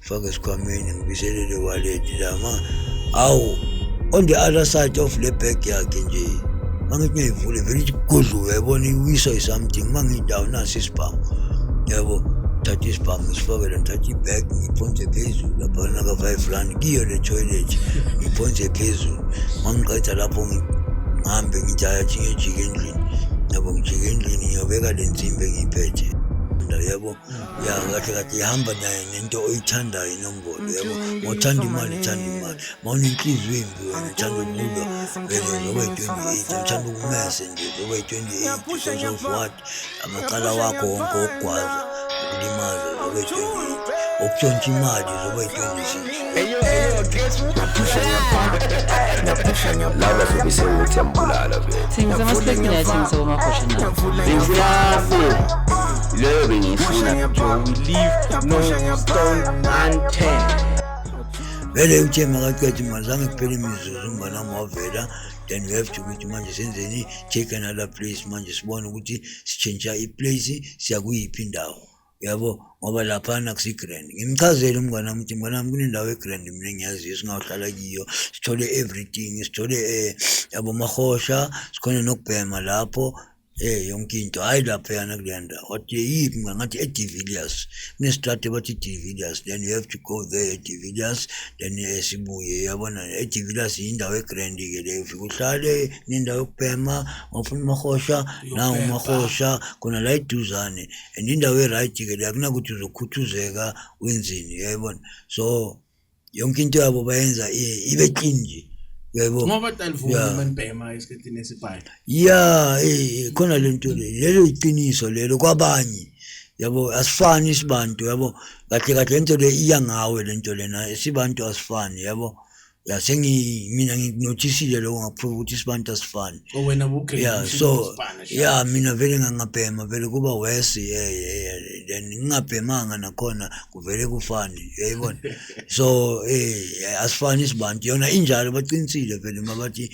Ngifake esikhwameni, ngibuyisele le wallet la ma awu on the other side of le bag yakhe nje. Mangithi ngiyayivula, vele ithi gudlu, uyayibona, iwiswa i-something. Mangithi awu, nasi isibhamu, yabo. Thatha isibhamu, ngisifake la, ngithatha ibag, ngiphonse phezulu lapha naka-R5 kiyo le toilet, ngiphonse phezulu. Mangiqeda lapho, ngihambe, ngithi hayi, athi ngiyojika endlini, yabo. Ngijike endlini, ngiyobeka le nsimbi engiyiphethe, yabo. Ya, kahle kahle ihamba naye nento oyithandayo inombolo, yabo. Mawuthanda imali, uthanda imali. Mawunenhliziyo embi wena, uthanda ukulwa, vele zoba yi-28. Uthanda ukumese nje, zoba yi-28 because of what? Amacala wakho wonke okugwaza, ukulimaza, zoba yi-28. Okutshontsha imali, zoba yi-26. Laba zobe sewuthi yambulala vele. Thengisa ama-space, mina yathengisa komahosha nawo. Bengifuna four leyo, bengiyifuna. Joe, we leave no stone unturned. Vele uthe makaqeda imali, zange kuphela imizuzu, umngane wami wavela. Then we have to ukuthi manje senzeni? Take another place. Manje sibone ukuthi sitshentsha iplace, siya kuyiphi indawo, yabo, ngoba laphana kusi-grand. Ngimchazele umngane wami ukuthi, mngane wami, kunendawo e-grand mina engiyaziyo, singawuhlala kiyo, sithole everything, sithole yabo, mahosha, sikhone nokubhema lapho, yonke into. Hayi, laphayana kuleya ndawo. Wathi, yiphi mngane? Ngathi, e-De Villiers, kunestrati bathi i-De Villiers. Then you have to go there e-De Villiers, then sibuye, yabona. E-De Villiers yindawo egrand-ke leyo, ufike uhlale, nendawo yokubhema, wafuna umahosha nangu umahosha khona la eduzane, and indawo e-right-ke le, akunakuthi uzokhuthuzeka wenzeni, uyayibona. So yonke into yabo bayenza ibe clean nje, uyayibona. Ngoba talivuma manibhema esikhathini esibhayi. Ya, khona lento le, lelo iqiniso lelo kwabanye, yabo. Asifani sibantu, yabo. Kahle kahle lento le iya ngawe, lento lena, sibantu asifani, yabo. Ya, sengi mina ngikunothisile lokho, ngakuprove ukuthi sibantu asifani. O wena bugrade. Yeah, so yeah, mina vele ngangabhema, vele kuba worse, yeah. Then ngingabhemanga nakhona kuvele kufane, uyayibona. So asifani sibantu, yona injalo, baqinisile vele mabathi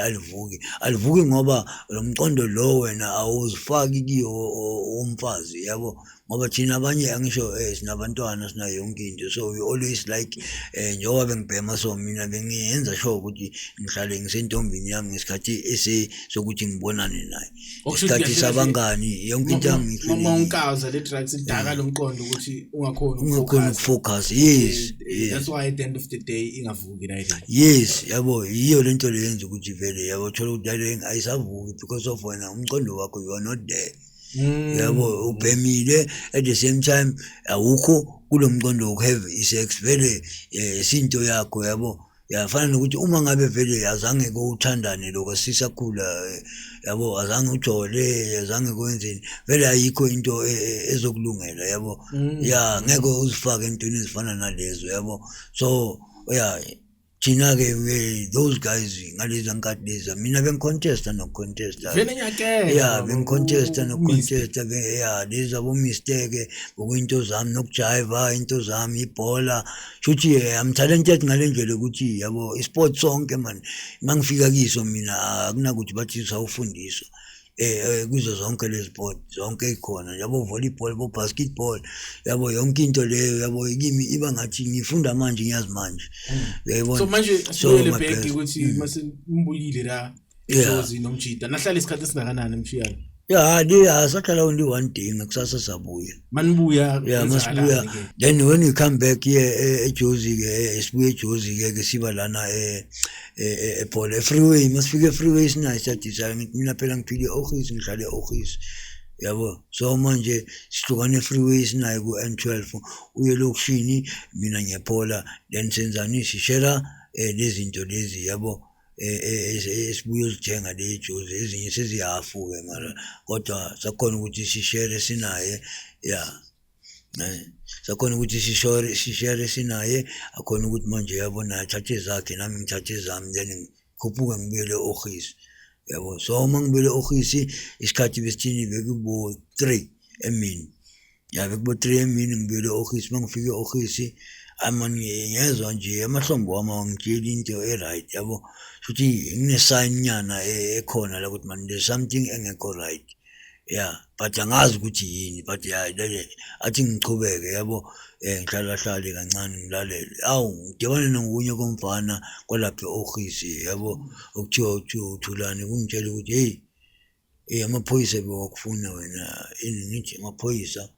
alivuki, alivuki, ngoba lo mqondo lo wena awuzifaki kiyo umfazi, yabo. Ngoba thina abanye, angisho, sinabantwana, sinayo yonke into, so we always like, njengoba bengibhema, so mina bengiyenza sure ukuthi ngihlale ngisentombini yami ngesikhathi ese sokuthi ngibonane naye, isikhathi sabangani, yonke into yami ngihlelekile. Mawunkaza le drugs idaka lo mqondo ukuthi ungakhoni ungakhoni ukufocus, yes. That's why at the end of the day ingavuki right. Yes, yabo, yiyo lento le yenza ukuthi vele, yabo, thola ukuthi le ayisavuki because of wena umqondo wakho, you are not there, yabo. Ubhemile, at the same time awukho kulo mqondo wokuhave i-sex vele, sinto yakho, yabo. Yafana nokuthi uma ngabe vele azange kuthandane lokho sisakhula, yabo, azange ujole, azange kwenzeni, vele ayikho into ezokulungela, yabo. Ya, ngeke uzifake entweni ezifana nalezo, yabo. So ya, thina-ke we those guys ngalezi nkathi lezi, mina bengicontesta nokucontesta. Vele ngiyakela. Ya, bengicontesta nokucontesta, ya, lezi abo-mistake bokuyinto zami, nokujiva into zami, ibhola, shuthi I'm talented ngale ndlela ukuthi, yabo, isport sonke man, mangifika kiso mina akunakuthi bathi sawufundiswa kuzo zonke lezi sport zonke ikhona, yabo, volleyball, bo basketball, yabo, yonke into leyo, yabo, kimi iba ngathi ngifunda manje, ngiyazi manje, uyayibona. So manje So, sibuyele my back best. ukuthi mase nibuyile la eJozi nomjida, nahlala isikhathi esingakanani emshiyana? Ya, le asahlala only one day, ngakusasa sabuya. Manibuya Yeah, masibuya kwenzakalani ke? Then when we come back here eJozi ke, sibuye eJozi ke siba lana ePolo, e-freeway. Masifike e-freeway, sinayo siyadecide. Ngithi mina phela ngiphile e-office, ngihlale e-office, yabo. So manje sihlukane e-freeway, sinayo ku-N12, uye elokishini, mina ngiyephola. Then senzani? Sishera lezi zinto lezi, yabo, esibuye uzithenga le eJozi. Ezinye sezihafu-ke mara, kodwa sakhona ukuthi sishere sinaye. Ya, sakhona ukuthi sishere sinaye, akhona ukuthi manje, yabo, naye athathe ezakhe, nami ngithathe ezami, then ngikhuphuke ngibuyele e-office, yabo. So uma ngibuyele e-office, isikhathi besithini? Bekubo-3 emini. Ya, bekubo-3 emini ngibuyele e-office. Uma ngifike e-office, amani ngiyezwa nje amahlombe wami awangitsheli into e-right, yabo, futhi ngine-sign nyana ekhona la ukuthi man, there's something engekho right. Yeah, but angazi ukuthi yini, but ya lele athi ngichubeke yabo, ngihlala hlale kancane ngilalele. Awu, ngidibane nokunye komfana kwalapha e-office yabo, okuthiwa uThulani, kungitshela ukuthi hey, amaphoyisa bewakufuna wena. Ini ngithi amaphoyisa?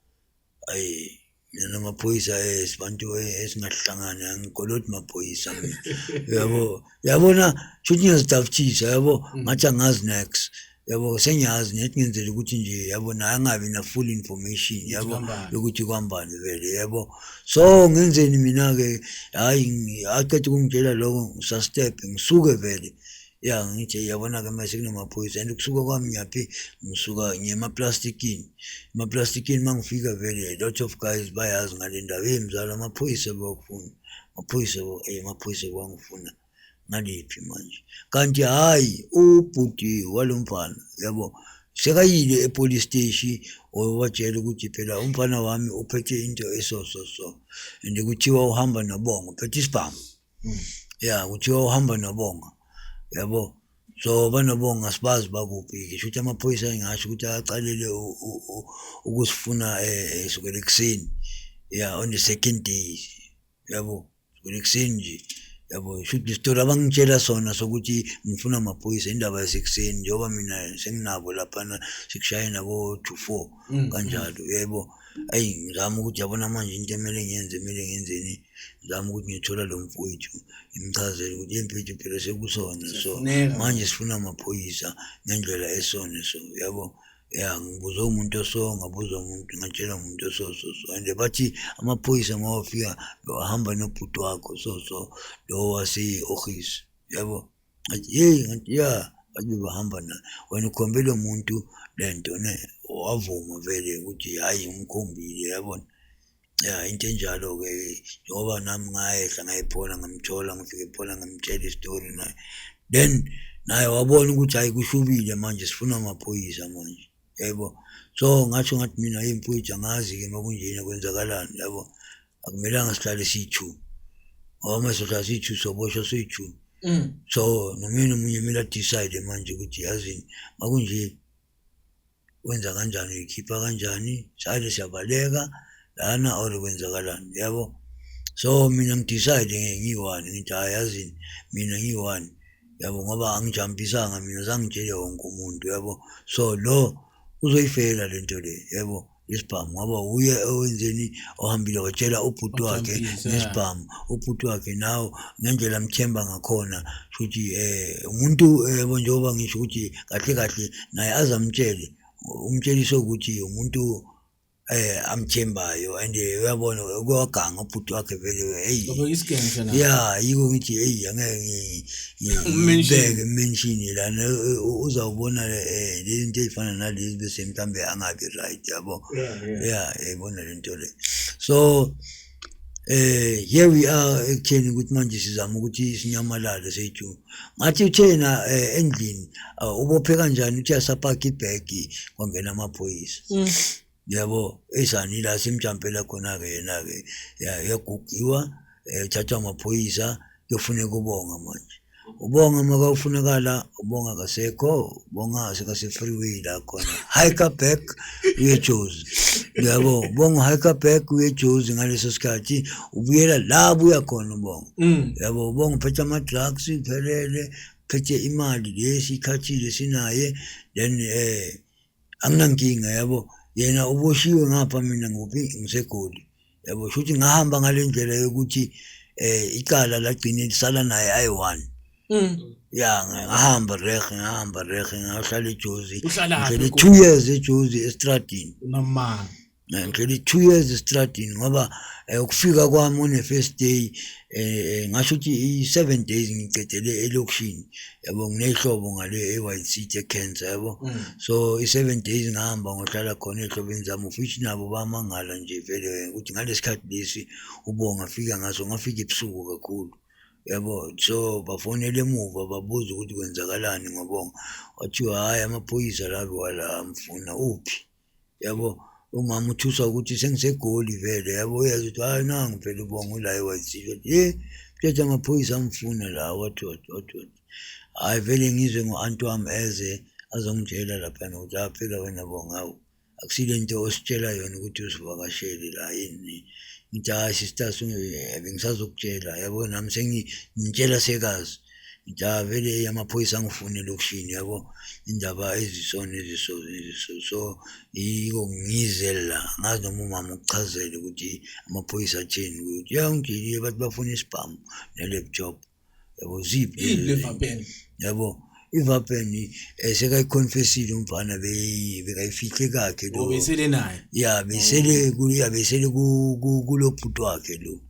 Ayi, mina namaphoyisa sibantu esingahlangani, angikoloti maphoyisa mina yabo. Yabona shuthi ngiyazitafuthisa yabo, ngathi angazi next yabo, sengiyazi nethi ngenzela ukuthi nje yabo naye angabi na full information yabo yokuthi kwambani vele yabo. So ngenzeni mina ke, hayi, aqeda ukungitshela lokho ngisa-step ngisuke vele. Ya, ngithi yabona ke mase kunamaphoyisa, and kusuka kwami ngiyaphi, ngisuka ngiye emaplastikini. Emaplastikini mangifika vele lot of guys bayazi ngale ndaba. Hey mzala, amaphoyisa bewakufuna, amaphoyisa, amaphoyisa bewangifuna ngaliphi manje? Kanti hayi, ubhuti walomfana yabo sekayile e-police station, wabatshela ukuthi phela umfana wami uphethe into eso so so, and kuthiwa uhamba nobongo, uphethe isibhamu. Ya, kuthiwa uhamba nobonga yabo. So banobonga sibazi bakuphi, ngisho ukuthi amaphoyisa ngingasho ukuthi acalele ukusifuna sukela ekuseni, ya, on the second day yabo, sukela ekuseni nje yabo. Shuthi isitori abangitshela sona sokuthi ngifuna amaphoyisa indaba yasekuseni, njengoba mina senginabo laphana sekushaye nabo 2 4 kanjalo yebo. Ayi, ngizama ukuthi yabona manje into emele ngiyenze, kumele ngenzeni, ngizama ukuthi ngithola lo mfowethu, ngimchazele ukuthi mfethu phela sekusona so manje sifuna amaphoyisa ngendlela esona so yabo. Ya, ngibuze umuntu oso, ngabuza umuntu, ngatshela umuntu oso so so, and bathi amaphoyisa mawafika bahamba nobhuti wakho so so lo wase-office yabo. Ngathi hey, ngathi ya, bathi bahamba naye, wena ukhombe lo muntu lento ne, wavuma vele ukuthi hayi ngimkhombile yabona. Ya, into enjalo-ke, njengoba nami ngayehla ngayiphola ngamthola, ngifike ephola ngamtshela isitori naye, then naye wabona ukuthi hayi kushubile manje, sifuna amaphoyisa manje yebo. So ngasho ngathi mina, hey mfowethu, angazi-ke makunjena kwenzakalani yabo, akumelanga sihlale siyi-two, ngoba uma sohlala siyi-two soboshwa soyi-two. So nomunye nomunye kumele a-decide manje ukuthi yazini makunje wenza kanjani, uyikhipha kanjani, sale siyabaleka lana or kwenzakalani yabo. So mina ngi-decide ngiyi-one, ngithi hhayi yazini mina ngiyi-one yabo, ngoba angijampisanga mina, zange ngitshele wonke umuntu yabo. So lo uzoyifela lento le yabo, isibhamu, ngoba uye owenzeni ohambile watshela ubhuti wakhe ngesibhamu, ubhuti wakhe nawo ngendlela amthemba ngakhona, futhi umuntu yabo, njengoba ngisho ukuthi kahle kahle naye azamtshele, umtshelise ukuthi umuntu amthembayo, and uyabona kwaganga ubhuti wakhe vele, hey. Ya, yiko ngithi hey, angeke ngibeke mention lana, uzawubona lezi zinto ezifana nalezi bese mhlambe angabi right yabo. Ya, yayibona lento le. So here we are ekutheni ukuthi manje sizama ukuthi sinyamalale sethu. Ngathi uthena endlini ubophe kanjani, uthi asapaka ibhegi kwangena amaphoyisa yabo, esani la simjampela khona-ke yena-ke yagugiwa, uthathwa amaphoyisa, kuyofuneka ubonga manje. Ubonga makawufunakala, ubonga kasekho, ubonga sekase-freeway la khona, hike back uye eJozi yabo. Ubonga hike back uye eJozi ngaleso sikhathi, ubuyela la abuya khona ubonga yabo. Ubonga uphethe ama-drugs phelele, phethe imali lesi ikhathile sinaye, then anginankinga yabo. Yena uboshiwe ngapha, mina nguphi, ngiseGoli yabo. Shuthi ngahamba ngale ndlela yokuthi icala lagcine lisala naye ayi-one. Ya, ngahamba rehe, ngahamba rehe, ngahlala eJozi. Uhlalaphi ngihlele eGoli? 2 years eJozi estradini. Unamanga. Ngihleli 2 years estradini, ngoba ukufika kwami on the first day, ngasho ukuthi i-7 days ngicedele elokishini yabo, nginehlobo ngale e-White City eCancer yabo. So i-7 days ngahamba ngohlala khona ey'hlobeni zami, of which nabo bamangala nje vele ukuthi ngalesi khathi lesi ubonga fika ngaso, ngafika ebusuku kakhulu yabo. So bafonela emuva babuza ukuthi kwenzakalani ngobonga, wathiwa hhayi amaphoyisa la wala amfuna uphi yabo. Umama uthusa ukuthi sengiseGoli vele yabo, uyazi ukuthi hayi nangu phela ubonga ula e-White City. Wathi ye mthetho amaphoyisa amfuna la, wathi wathi wathi wathi hhayi vele ngizwe ngo-anti wami eze Azongitshela laphana ukuthi aphela wena bongawu akusile nto ositshela yona ukuthi usivakashele la yini. Ngithi hhayi sister, bengisazokutshela yabo, nami sengitshela sekazi. Ngithi ha vele amaphoyisa angifuni elokishini yabo, indaba ezisona eziso eziso, so yiko ngize la. Ngazi noma umama ukuchazele ukuthi amaphoyisa atheni ukuthi ya ungitshelile, bathi bafuna isibhamu ne-laptop yabo, ziphi Yini le vapen? Yabo, i-weapon sekayi-confessile umfana, bekayifihle kakhe lo. Obesele naye. Ya, besele ya, besele kulo bhuti wakhe lo.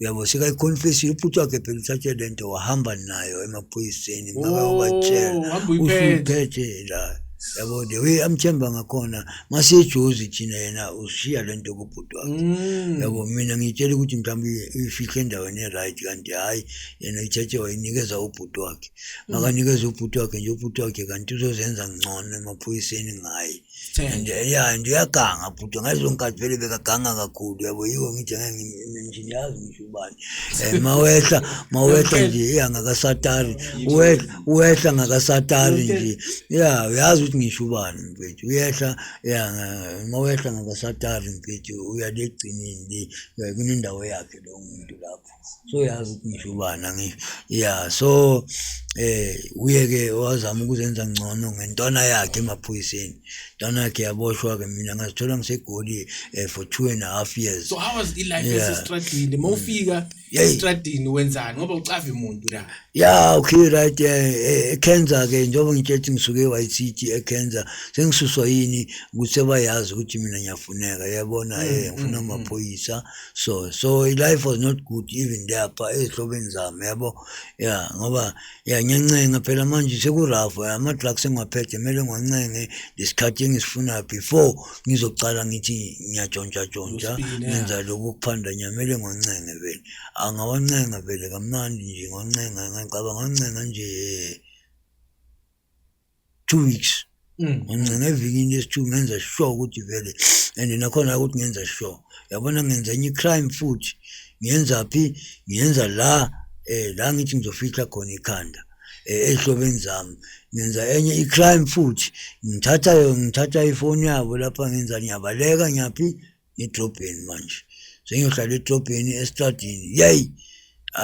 Uyabo, sekayi-confessile ubhuti wakhe phela, uthathe lento wahamba nayo emaphoyiseni makayobatshela. Oh, hamba uyiphethe. Usuyiphethe la yabo, the way amthemba ngakhona masiyejozi thina, yena ushiya lento kubhuti wakhe. Yabo, mina ngitshela ukuthi mhlawumbe uyifihle endaweni e-right, kanti hhayi, yena uyithathe wayinikeza ubhuti wakhe. Makanikeza ubhuti wakhe nje, ubhuti wakhe kanti uzozenza ngcono emaphoyiseni ngaye. And ya, and uyaganga bhuti ngalezo nkathi, vele bekaganga kakhulu yabo, yiko ngithi angeke ngim-mention, yazi ngisho ubani. Mawehla nje ya ngakasatari, wehla ngakasatari nje ya, uyazi ukuthi ngisho ubani mfethu, uyehla ya, mawehla ngakasatari mfethu, uya le egcineni le kunendawo yakhe lo muntu lapho, so uyazi ukuthi ngisho ubani, angisho ya. So uye ke wazama ukuzenza ngcono ngentwana yakhe emaphoyiseni, intwana yakhe yaboshwa ke, mina ngazithola ngiseGoli for 2.5 years. So how was i-life esestradini mawufika estradini, wenzani ngoba ucava umuntu la? Ya, okay, right, eKenza ke, njengoba ngitshela ukuthi ngisuke e-White City eKenza, sengisuswa yini ukuthi sebayazi ukuthi mina ngiyafuneka, yabona, ngifuna amaphoyisa. So life was not good even lapha ezihlobeni zami yabo, ya, ngoba ya ngiyancenga phela manje, seku-rough, ama-drugs engiwaphethe kumele ngiwancenge lesikhathi engisifunayo before ngizocala ngithi ngiyatshontsha tshontsha. Uspina, ya. Ngenza lokhu kuphanda, ngiyamele ngiwancenge vele, angawancenga vele kamnandi nje, ngiwancenga, ngicabanga ngancenga nje 2 weeks. Ngancenga evikini lesi-two, ngenza sure ukuthi vele, and nakhona ukuthi ngenza sure yabona, ngenza enye i-crime futhi, ngiyenza phi? Ngiyenza la la ngithi ngizofihla khona ikhanda ezihlobeni zami, ngenza enye i-crime futhi, ngithatha ifoni yabo lapha, ngenza ngiyabaleka, ngiyaphi? Ngedrobheni. Manje sengiyohlala edrobheni estradini, yeyi,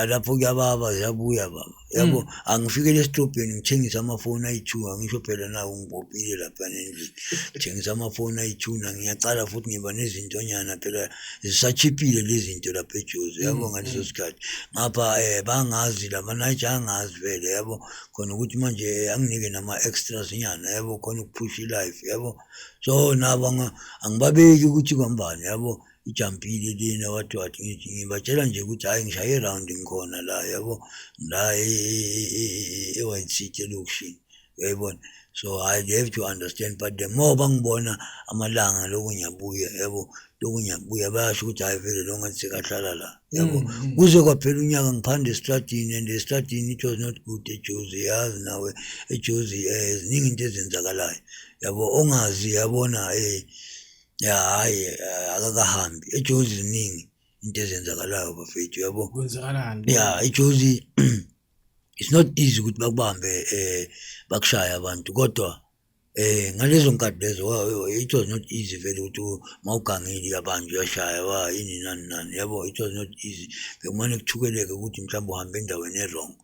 lapho kuyababa, ziyabuya baba yabo. Angifikele esidrobheni ngithengise amafoni ayi-two, angisho phela nawo ngibophile laphana endlini, ngithengisa amafoni ayi-two, ngiyacala futhi ngiba nezintonyana phela zisachipile lezi zinto lapha eJozi yabo. Ngaleso sikhathi ngapha bangazi lamanaja, angazi vele yabo khona ukuthi manje anginike nama-extras nyana yabo, khona ukuphusha i-life yabo. So nabo angibabeki ukuthi kwambani yabo, ijampile lena, wathi wathi, ngithi ngibatshela nje ukuthi hhayi, ngishaye round, ngikhona la yabo, la e-White City elokishini, uyayibona. So hayi, they have to understand, but the more bangibona amalanga lokhu ngiyabuya yabo, lokhu ngiyabuya, bayasho ukuthi hhayi vele lo ngathi sekahlala la yabo. Kuze kwaphela unyaka ngiphanda estradini, and estradini it was not good eJozi, yazi nawe eJozi ziningi into ezenzakalayo yabo, ongazi yabona ya hayi, akakahambi eJozi, ziningi into ezenzakalayo bafethu yabo. Kwenzakalani? Ya, eJozi it's not easy ukuthi bakubambe bakushaya abantu, kodwa ngalezo nkathi lezo it was not easy vele ukuthi mawugangile uyabanjwa, uyashaya wa yini nani nani yabo. It was not easy, bekumane kuthukeleke ukuthi mhlawumbe uhambe endaweni e-wrong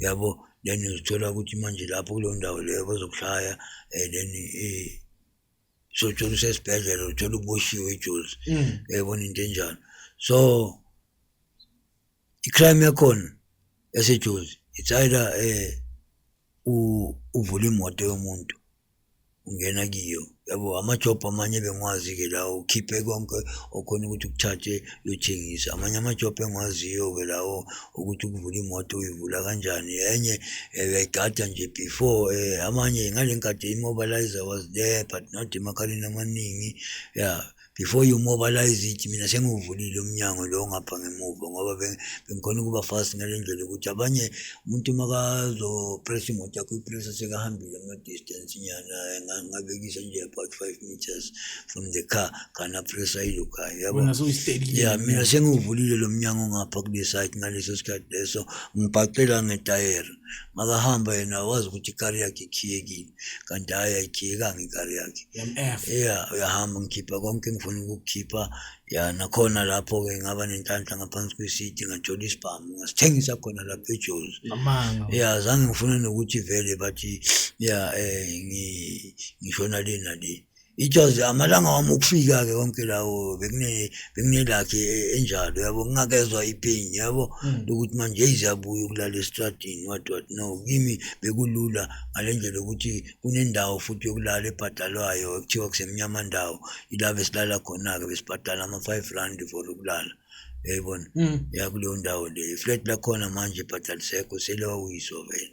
yabo, then uzithola ukuthi manje lapho kuleyo ndawo leyo bazokushaya, then sothola usesibhedlela, uthola uboshiwe eJozi. Uyayibona into enjalo. So i-crime yakhona yaseJozi, it's either uvula imoto yomuntu ungena kiyo yabo, ama-job amanye bengiwazi-ke lawo, ukhiphe konke okhona ukuthi ukuthathe uyothengisa. Amanye ama-job engiwaziyo-ke lawo ukuthi ukuvula imoto uyivula kanjani, enye uyayigada nje before amanye ngale nkathi i-mobilizer was there but not emakhaleni amaningi ya. Before you mobilize it, mina sengiwuvulile umnyango lo ngapha ngemuva, ngoba bengikhona ukuba fast ngale ndlela ukuthi abanye umuntu makazo-press imoto yakho, uyi-pressa sekahambile ama-distance nyana, ngabekisa nje about 5 meters from the car, kana apressa ilokhaya yabo. Wena sowuyistelile. Ya, mina sengiwuvulile lo mnyango ngapha kule side ngaleso sikhathi leso, ngibhacela ngetayera. Makahamba yena wazi ukuthi ikari yakhe ikhiyekile, kanti hhayi ayikhiyekanga ikari yakhe. Yam-F. Ya, uyahamba ngikhipha konke engifuna ukukukhipha. Ya, nakhona lapho-ke ngaba nenhlanhla ngaphansi kwesiti ngathola isibhamu ngasithengisa khona lapho eJozi. Ngamanga. Ya, zange ngifune nokuthi vele bathi ya ngishona le nale. It was amalanga wami okufika-ke konke lawo bekunelakhi enjalo yabo, ngingakezwa ipain yabo lokuthi manje hey siyabuya ukulala esitradini what what. No, kimi bekulula ngale ndlela yokuthi kunendawo futhi yokulala ebhadalwayo ekuthiwa kusemnyama ndawo, ila besilala khona-ke besibhadala ama-5 rand for ukulala, uyayibona. Ya, kuleyo ndawo leyo iflat lakhona manje but alisekho, selawiswa vele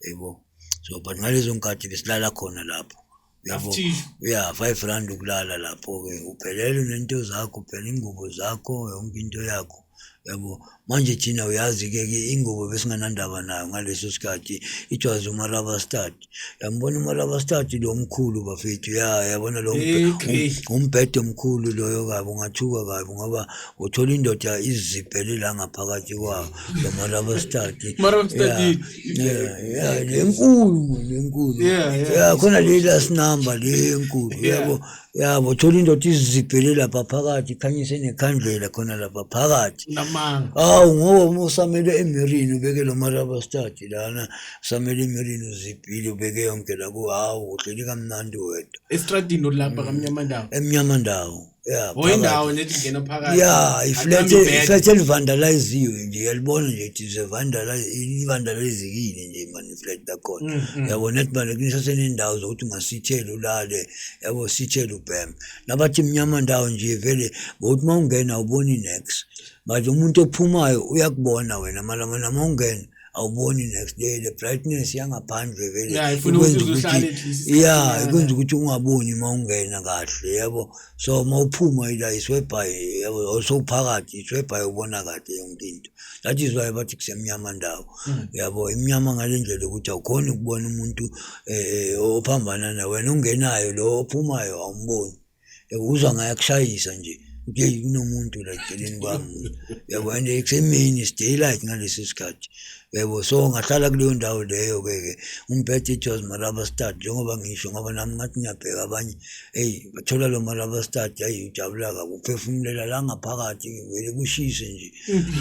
yebo. So but ngalezo nkathi besilala khona lapho yabo. After. Ya, 5 rand ukulala lapho-ke, uphelele nento zakho, uphela ingubo zakho, yonke into yakho yabo. Manje thina uyazi-ke ke ingubo besinganandaba nayo ngaleso sikhathi. It was uMarabastad, yambona uMarabastad lo mkhulu bafethu, ya yabona lo Eh, grey. umbhede omkhulu loyo kabi, ungathuka kabi ngoba uthola indoda izibhele la ngaphakathi kwawo lo Marabastad. Marabastad yini? Ya, lenkulu lenkulu. Yeah. Ya, khona le last number le enkulu yabo. Yabo, uthola indoda izibhele lapha phakathi, ikhanyise nekhandlela khona lapha phakathi. Namanga. Hawu, ngoba uma usamele emirini ubeke lo Marabastad lana, usamele emirini uzibhile ubeke yonke la ku, hawu uhleli kamnandi wedwa. Estradini olapha kamnyama ndawo. Emnyama ndawo. Ya. Oh, indawo nethi ngena phakathi. Ya, iflat Akuhambi ibhede. iflat elivandaliziwe nje, uyalibona nje it is a vandalize, ivandalizekile nje man iflat lakhona. Yabo, nethi manje kusesenendawo zokuthi ungasithela ulale, yabo, sithele ubheme. Nabathi imnyama ndawo nje vele ngokuthi uma ungena awuboni next. But umuntu ophumayo uyakubona wena, mara wena uma ungena awuboni next. Le brightness yangaphandle vele Yeah, ifuna ukuthi ikwenza uzohlala ukuthi at least ya, isikhathi ikwenza ukuthi ungaboni uma ungena kahle yabo. So uma uphuma ila iswebhayi yabo, sowuphakathi iswebhayi ubona kahle yonke into. That is why bathi kusemnyama ndawo yabo. Imnyama ngale ndlela ukuthi awukhoni ukubona umuntu ophambana nawe, wena ungenayo, lo ophumayo awumboni. Yabo, uzwa ngayakushayisa nje ukuthi hey kunomuntu la eceleni kwami yabo, and kusemini, it's daylight ngaleso sikhathi yabo. So ngahlala kuleyo ndawo leyo ke ke umbhede it was Marabastad njengoba ngisho, ngoba nami ngathi ngiyabheka abanye, hey bathola lo Marabastad, hey ujabula kabi, uphefumulela la ngaphakathi vele kushise nje,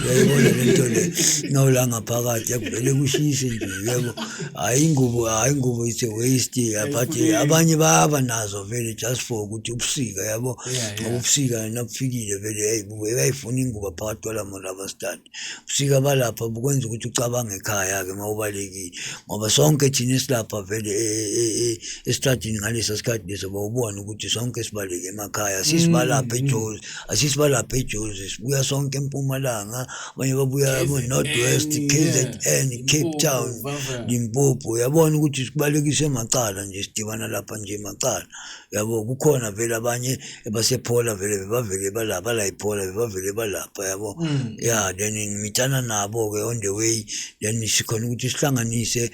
uyayibona le nto le, no la ngaphakathi yakuvele kushise nje yebo. Hayi ingubo, hayi ingubo it's a waste, but abanye bayaba nazo vele just for ukuthi ubusika yabo, ngoba ubusika nabufikile vele hey bayifuna ingubo phakathi kwala Marabastad. Ubusika balapha bukwenza ukuthi ucabange ekhaya ke mawubalekile, ngoba sonke thina esilapha vele estradini ngalesa sikhathi leso bawubona ukuthi sonke sibaleke emakhaya, sisibalapha eJozi, asisibalapha eJozi, sibuya sonke eMpumalanga, abanye babuya North West, KZN, Cape Town, Limpopo, uyabona ukuthi sibalekise emacala nje, sidibana lapha nje emacala yabo. Kukhona vele abanye ebasephola vele bebavele balapha la iphola bebavele balapha yabo. Ya, then ngimithana nabo ke on the way, then sikhona ukuthi sihlanganise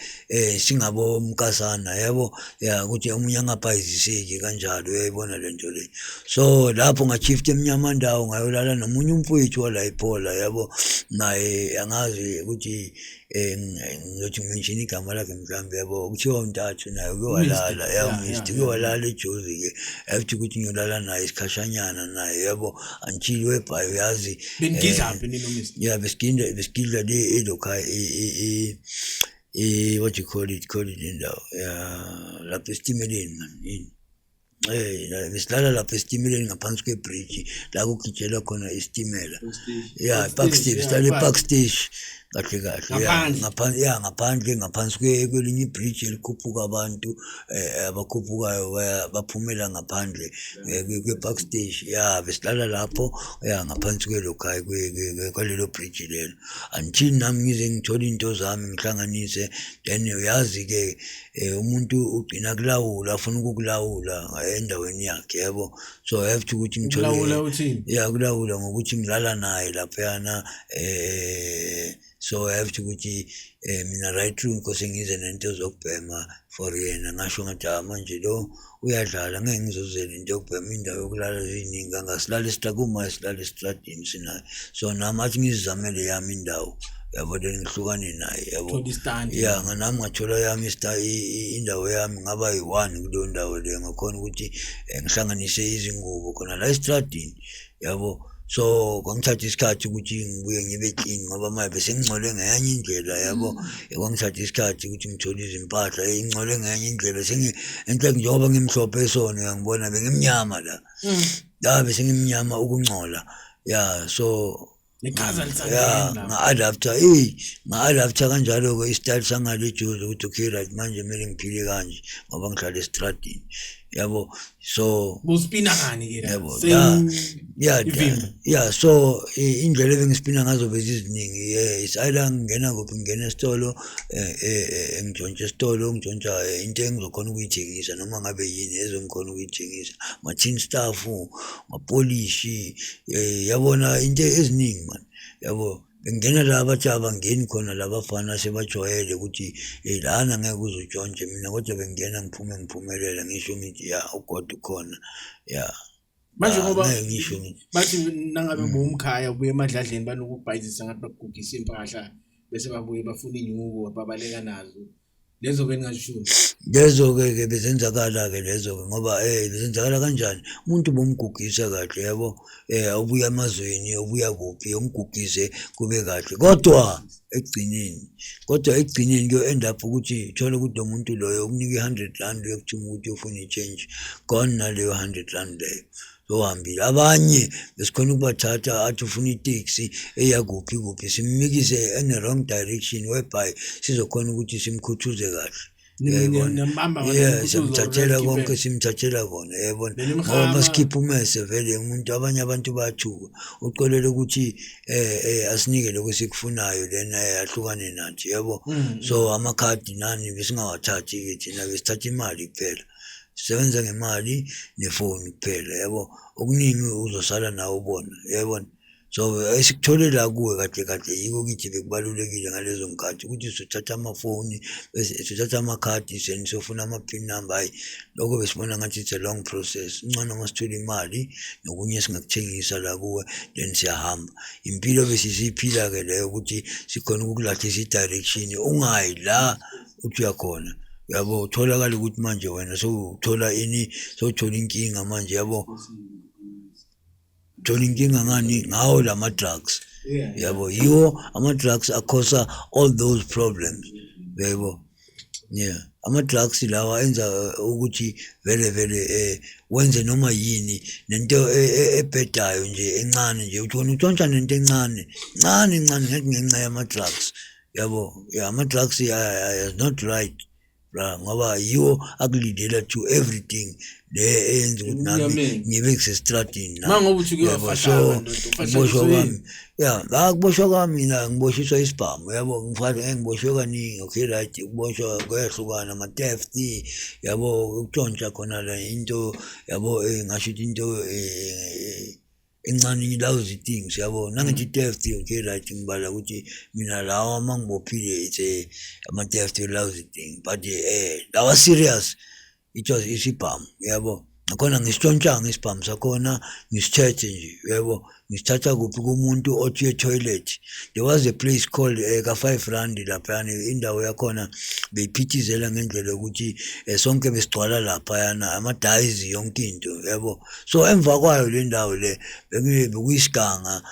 singabo mkasana yabo, ya ukuthi omunye angabhayiziseki kanjalo, uyayibona le nto le. So lapho ngashift emnyama ndawo ngayolala nomunye umfowethu wala iphola yabo, naye angazi ukuthi ngizothi ngimention igama lakhe mhlawumbe yabo, kuthiwa uNtathu, naye uke walala ya Mr uke walala eJozi ke, after ukuthi ngiyolala naye isikhashanyana naye yabo, until webhayi uyazi. Benigidlaphi nino Mr? Ya, besigidla le elokha e what you call it indawo ya lapha esitimeleni man, yini besilala lapha esitimeleni ngaphansi kwebridge la kugitshelwa khona isitimela, ya, park station, sihlala e-park station kahle kahle, ya ngaphansi, ya ngaphandle, ngaphansi kwelinye ibridge elikhuphuka abantu abakhuphukayo baphumela ngaphandle kwe-park station, ya besilala lapho, ya ngaphansi kwelo khaya kwalelo bridge lelo, until nami ngize ngithole into zami ngihlanganise. Then uyazi ke umuntu ugcina kulawula, afuna ukukulawula endaweni yakhe yabo, so I have to ukuthi ngithole Ukulawula uthini? Ya, kulawula ngokuthi ngilala naye laphayana, so I have to ukuthi mina right through nkose ngize nento zokubhema for yena. Ngasho ngathi, ah manje lo uyadlala, ngeke ngizozela into yokubhema, indawo yokulala ziningi kangaka, silala kuma silala estradini sinayo, so nami athi ngizizamele yami indawo. yabo, then ngihlukane naye, yabo. Thola istand. Ya, nami ngathola yami indawo yami, ngaba yi-one kuleyo ndawo leyo, ngakhona ukuthi ngihlanganise izingubo khona la estradini, yabo. So kwangithatha isikhathi ukuthi ngibuye ngibe clean, ngoba manje besengingcole ngenye indlela, yabo. Kwangithatha isikhathi ukuthi ngithole izimpahla, ingcole ngenye indlela, enhle njengoba ngimhlophe sona, uyangibona, bengimnyama la, la besengimnyama ukungcola, ya. So Neqhaza ya, lisangena. Nga-adapta, nga-adapta kanjalo-ke i-style sangale eJozi, ukuthi okay, right, manje kumele ngiphile kanje ngoba ngihlala estradini, yabo. So Buspina kani ke la? Yabo, Ivimba. Ya, so indlela ebengispina ngazo beziziningi. It's either ngingena kuphi, ngingena esitolo, ngintshontshe esitolo, ngintshontsha into engizokhona ukuyithengisa, noma ngabe yini ezongikhona ukuyithengisa, ma-tin stuff, mapolishi, yabona, into eziningi man, yabo. Bengena la bathi abangeni khona labafana sebajwayele ukuthi lana ngeke uze utshontshe mina, kodwa bengena ngiphume ngiphumelela, ngisho ngithi ya, uGod ukhona, ya. Manje Ah, ngoba ngeke ngisho ngithi bathi nangabe bowumkhaya ubuye emadladleni, banokubhayizisa ngathi bakugugisa impahla, bese babuye bafuna inyuko, babaleka nazo lezo beningazishuni. Lezo-ke ke bezenzakala-ke lezo-ke, ngoba bezenzakala kanjani, umuntu bomgugisa kahle, yabo, ubuya emazweni, ubuya kuphi, umgugise kube kahle, kodwa ekugcineni kuyo end up ukuthi uthole ukuthi lo muntu loyo ukunika i-R100, uyokuthuma ukuthi uyofuna i-change, gone naleyo R100 leyo, sohambile. Abanye besikhona ukubathatha, athi ufuna iteksi eya kuphi kuphi, simmikise in the wrong direction, whereby sizokhona ukuthi simkhuthuze kahle. Uyayibona? Niyambamba. Yeah, siyamthathela konke, simthathela kona, yayibona, Benimhama. ngoba masikhipha umese vele umuntu, abanye abantu bayathuka, ucolele ukuthi asinike lokho esikufunayo, lena ahlukane nathi, yabo. So amakhadi nani besingawathathi ke thina, besithatha imali kuphela, sisebenza ngemali nefoni kuphela, yabo. Okuningi uzosala nawe ubona, yayibona. So esikuthole la kuwe kahle kahle yiko kithi bekubalulekile ngalezo nkathi ukuthi sithatha amafoni, bese sithatha amakhadi, then siyofuna ama-pin number. Hayi, lokho besibona ngathi it's a long process, ngcono uma sithola imali nokunye singakuthengisa la kuwe, then siyahamba. Impilo besisiyiphila-ke leyo, ukuthi sikhona ukukulahlisa i-direction, ungayi la uthi uyakhona, yabo. Utholakala ukuthi manje wena sowuthola ini, sowuthola inkinga manje, yabo. Uthola inkinga ngani? Ngawo lama drugs, yabo. Yiwo ama-drugs a-causa all those problems, yebo. Yeah, ama-drugs lawa enza ukuthi vele vele wenze noma yini, nento ebhedayo nje, encane nje, uthi wena utshontsha nento encane ncane ncane, ngathi ngenxa yama-drugs, yabo. Yeah, ama-drugs are not right bra, ngoba yiwo aku-leadela to everything le eyenza ukuthi nami Ebumnyameni. ngibe kusestradini. Ma ngoba uthi uke Yabo, wafahlaka so ndoda, ukuboshwa ufahlakiswe kwami yini? Ya, la kuboshwa kwami mina ngiboshiswa isibhamu, yabo. Ngifake ngiboshwe kaningi, okay, right. Ukuboshwa kuyahlukana, ama-theft, yabo, ukutshontsha khona la into, yabo, ngasho ukuthi into encane, lousy things, yabo. Nangithi theft, okay, right, ngibala ukuthi mina lawa mangibophile, it's a ama-theft, lousy thing, but lawa serious, it was isibhamu, yabo. Nakhona ngisitshontshanga isibhamu sakhona, ngisithethe nje, yabo. Ngisithatha kuphi? Kumuntu othi toilet. There was a place called ka-R5 laphayana, indawo yakhona beyiphithizela ngendlela yokuthi sonke besigcwala laphayana, amadayizi, yonke into, yabo. So emva kwayo le ndawo le bekuyisiganga,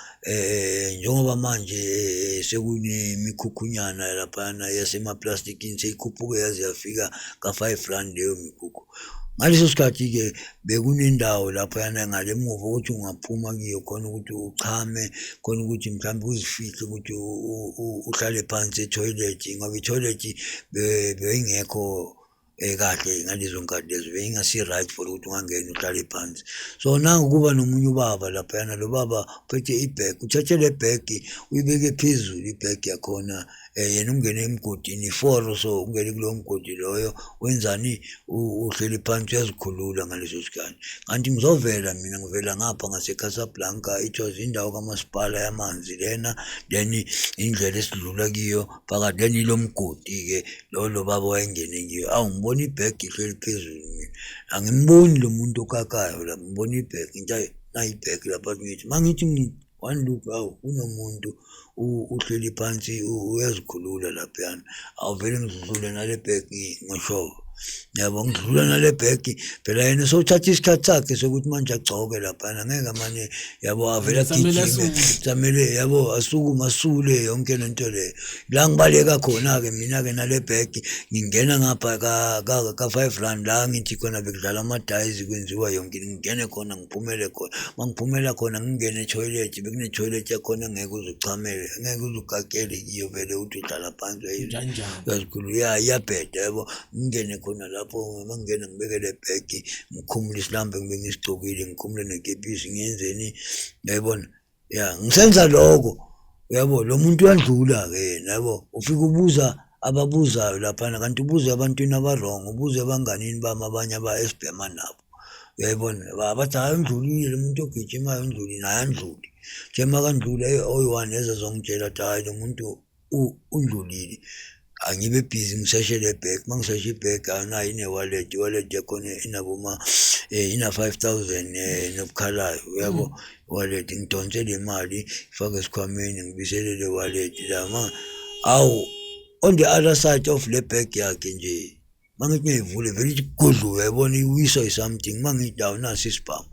njengoba manje sekunemikhukhukhunyana laphayana yasemaplastikini, seyikhuphuke yaze yafika ka-R5 leyo mikhukhu. Ngaleso sikhathi-ke bekunendawo laphayana ngale emuva ukuthi ungaphuma kiyo khona ukuthi uchame khona, ukuthi mhlawumbe uzifihle, ukuthi uhlale phansi ethoyilethi, ngoba ithoyilethi beyingekho kahle ngalezo nkathi lezo, beyingasi-right for ukuthi ungangena uhlale phansi. So nangu kuba nomunye ubaba laphayana, lo baba uphethe ibhegi, uthathe le bhegi uyibeke phezulu, ibhegi yakhona, yena ungene emgodini iforo, so ungene kulowo mgodi loyo, wenzani? Uhleli phansi, uyazikhulula ngaleso sikhathi. Kanti ngizovela mina, ngivela ngapha ngase-Casablanca, it was indawo kamasipala yamanzi lena, then indlela esidlula kiyo phakathi, then ilo mgodi-ke lo lo baba wayengene kiyo. Awu, ngibona ibhegi ihleli phezulu, mina angimboni lo muntu okakayo la, ngibona ibhegi, ngithi hayi, nayi ibhegi lapha. Ngithi mangithi One look, awu, kunomuntu uhleli phansi, uyazikhulula laphayana. Awuvele ngidlule nale bag ngoshoba, yabo. Ngidlula nale bag phela, yena sowuthatha isikhathi sakhe sokuthi manje agcoke laphana, ngeke amane, yabo, avele Samele agijime. asuke. Samele, yabo, asukume, asule yonke lento leyo. La ngibaleka khona-ke mina-ke nale bag, ngingena ngapha ka-R5 la ngithi khona bekudlala amadayizi, kwenziwa yonke into. Ngingene khona, ngiphumele khona. Uma ngiphumela khona, ngingene e-toilet. Bekune-toilet yakhona, ngeke uze uchamele, ngeke uze ukakele kiyo vele, uthi uhlala phansi Njani njani. Uyazikhulula, ya, iyabheda, yabo. Ngingene khona lapho, uma ngingena ngibeke le bag, ngikhumule isilambe ngibe ngisigcokile, ngikhumule nekepisi, ngiyenzeni, uyayibona. Ya, ngisenza lokho, uyabo, lo muntu uyandlula-ke yena, yabo. Ufike ubuza ababuzayo laphana, kanti ubuze ebantwini aba-wrong, ubuze abanganini bami abanye esibhema nabo, uyayibona. Bathi, "Hhayi, undlulile lo muntu ogijimayo, undlulile." Naye andlule nje, makandlula oyi-one ezozongitshela athi, "Hhayi, lo muntu undlulile." Angibe busy ngiseshe le bag. Uma ngiseshe i-bag, awunayo, ine-wallet. I-wallet yakhona inaboma ina-5,000 nobukhalayo, uyabo, wallet. Ngidonse le mali, ngifake esikhwameni, ngibisele le wallet la. Ma awu, on the other side of le bag yakhe nje, mangithi ngiyivule, vele ithi gudlu, uyayibona, iwiswa i-something. Mangithi, awu, nasi isibhamu,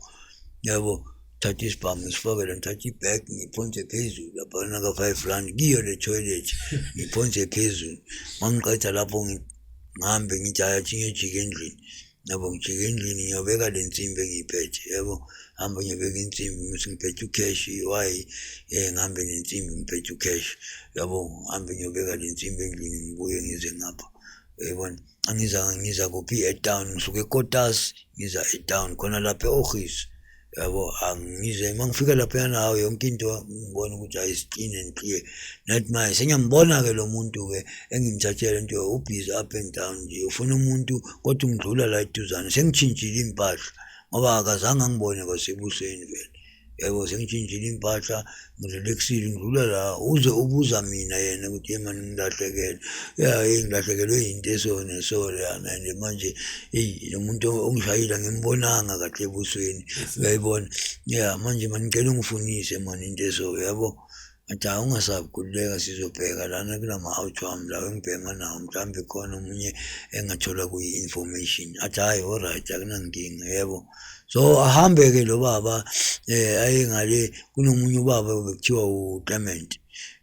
yabo. Thatha isibhamu, ngisifake la, ngithatha i-bag, ngiphonse phezulu laphana ka-R5 kiyo le toilet, ngiphonse phezulu. Mangiqeda lapho, ngihambe, ngithi, hhayi, athi ngiyojika endlini, yabo. Ngijike endlini, ngiyobeka le nsimbi engiyiphethe, yabo. Hambe ngiyobeka insimbi, ngithi ngiphethe u-cash, why ngihambe nensimbi, ngiphethe u-cash, yabo. Ngihambe ngiyobeka le nsimbi endlini, ngibuye ngize ngapha, uyayibona. Angiza, ngiza kuphi? E-town. Ngisuke eKotas, ngiza e-town khona lapha e-office, yabo. Angize, uma ngifika laphayana, hawu, yonke into ngibona ukuthi hayi, is clean and clear. Nathi manje sengiyambona-ke lo muntu-ke engimthathele into, u-busy up and down nje, ufuna umuntu, kodwa ungidlula la eduzane. Sengitshintshile iy'mpahla ngoba akazange angibone kwasebusweni vele, yabo. Sengitshintshile iy'mpahla, ngi-relax-ile, ngidlula la, uze ubuza mina yena ukuthi, "Hey mani, ngilahlekele, ya, hey, ngilahlekelwe yinto eso neso leyana." And manje, eyi, lo muntu ongishayile angimbonanga kahle ebusweni, uyayibona. Ya, manje mani, ngicela ungifunise mani into eso, yabo. Ngathi, "Hayi, ungasabi, khululeka, sizobheka lana kulama-out wami lawa engibhema nawo, mhlawumbe khona omunye engathola kuyi-information." Athi, "Hhayi, alright, akunankinga," yebo. So ahambe-ke lo baba, aye ngale kunomunye ubaba bekuthiwa uClement,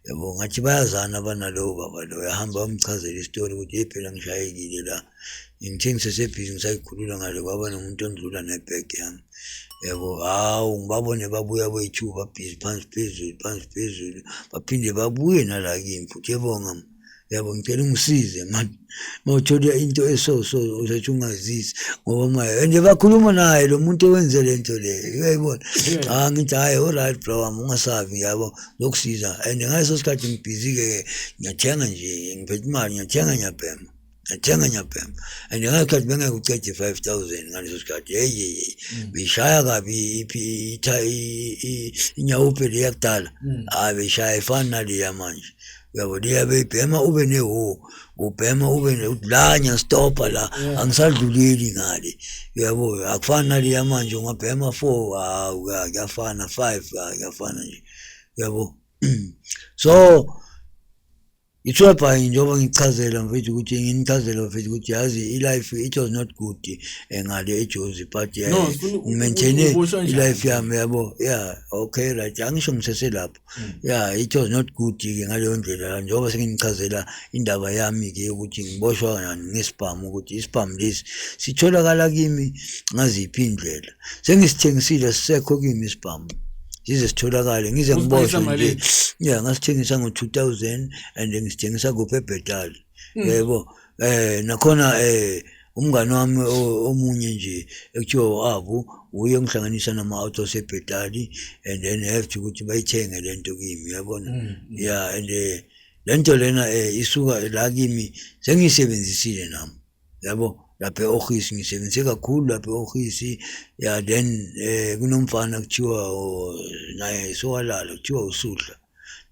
yabo. Ngathi bayazana abanalowo baba lo. Yahamba wamchazela isitori ukuthi, "Hey, phela ngishayekile la." Ngithe ngisese-busy ngisayikhulula ngale, kwaba nomuntu ondlula ne-bag yami, yabo. Hawu, ngibabone babuya boyi-two, ba-busy phansi phezulu, phansi phezulu, baphinde babuye nala kimi futhi. "Yebonga, yabo, ngicela ungisize mani, mawuthola into eso so usethi ungazisi ngoba manje." And bakhuluma naye lo muntu owenze lento le, uyayibona. Ah, ngithi, "Hayi, alright bro wami, ungasabi, yabo, zokusiza." And ngaleso sikhathi ngi-busy ke, ngiyathenga nje, ngiphethe imali, ngiyathenga, ngiyabhema, ngiyathenga, ngiyabhema. And ngaleso sikhathi bengeke ucede i-5,000 ngaleso sikhathi. Hey, hey, hey, beyishaya kabi inyawupe le yakudala. Hayi, beyishaya ifani naleya manje, uyabo. Leya beyibhema ube neho, ubhema ube la, ngiya-stop-a la, angisadluleli ngale, uyabo. Akufani naleya manje, ungabhema four, hawu, kuyafana, five, kuyafana nje, uyabo. So it's njengoba ngichazela mfethu ukuthi, nginichazela mfethu ukuthi, yazi, i-life, it was not good ngale eJozi, but No, sifuna ngi-maintain uboshwa njani? I-life yami, yabo. Yeah, okay, right, angisho ngiseselapho. Yeah, it was not good ke ngaleyo ndlela, njengoba senginichazela indaba yami ke ukuthi ngiboshwa kanjani ngesibhamu, ukuthi isibhamu lesi sitholakala kimi ngaziphi indlela. Sengisithengisile, sisekho kimi isibhamu size sitholakale, ngize Usibhayisa ngiboshwe nje. Malini? Yeah, ngasithengisa ngo-2000 and ngisithengisa kuphi? eBhetali, yebo. Nakhona umngani wami omunye nje ekuthiwa u-Abu, uye ongihlanganisa nama-auto aseBhetali, and then have to ukuthi bayithenge lento kimi, uyabona. Yeah, and lento lena isuka la kimi, sengiyisebenzisile nami, yabo, lapha e-office ngisebenzise kakhulu lapha e-office. Yeah, then kunomfana kuthiwa naye sowalala, kuthiwa uSuhla.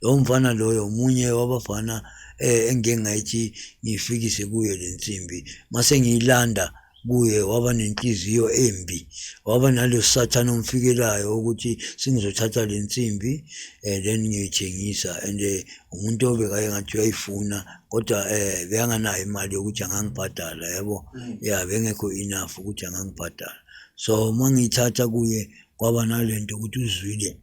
Lowo mfana loyo omunye wabafana engike ngayithi ngiyifikise kuye le nsimbi, mase ngiyilanda. kuye waba nenhliziyo embi, waba nalo sathane omfikelayo ukuthi sengizothatha le nsimbi then ngiyoyithengisa. And umuntu obekaye ngathi uyayifuna, kodwa bekanganayo imali yokuthi angangibhadala, yabo. Ya, bengekho enough ukuthi angangibhadala. So uma ngiyithatha kuye kwaba nalento ukuthi uzwile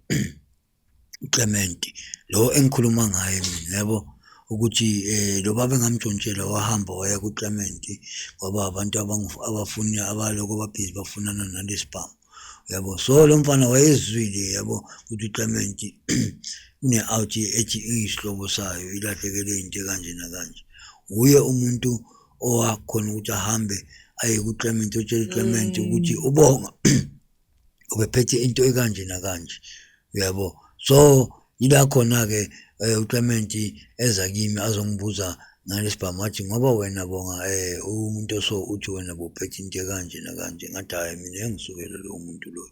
uClement lo engikhuluma ngaye mina, yabo, ukuthi lo baba engamtshontshela wahamba waya kuClement, ngoba abantu abafuna abaloko babhizi bafunana nalesibhamu, yabo. So lo mfana wayezwile, yabo, ukuthi uClement une-out ethi iyisihlobo sayo ilahlekele into kanje nakanje. Uye umuntu owakhona ukuthi ahambe aye kuClement, otshela uClement ukuthi uBonga ubephethe into ekanje nakanje, uyabo. So yila khona-ke uClement eza kimi azongibuza ngalesibhamu, athi ngoba wena Bonga umuntu oso uthi wena buphethe into ekanje nakanje. Ngathi hhayi, mina yangisukela lowo muntu loyo,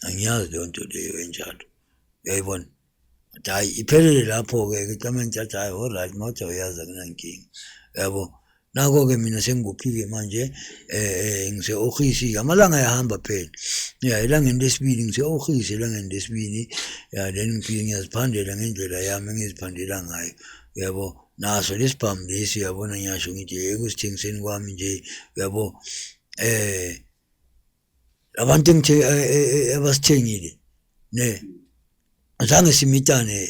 angiyazi leyo nto leyo enjalo, uyayibona. Ngathi hhayi, iphelele lapho-ke. UClement athi hhayi, alright, mawuthi awuyazi akunankinga, yabo. Nakho-ke mina sengikuphike manje ngise-ofisi, amalanga ayahamba phela. Ya, elangeni lesibili ngise-ofisi, elangeni lesibili ya, then ngifike ngiyaziphandela ngendlela yami engiziphandela ngayo, uyabo. Naso lesibhamu lesi, uyabona, ngiyasho ngithi ekusithengiseni kwami nje, uyabo, abantu abasithengile ne azange simitane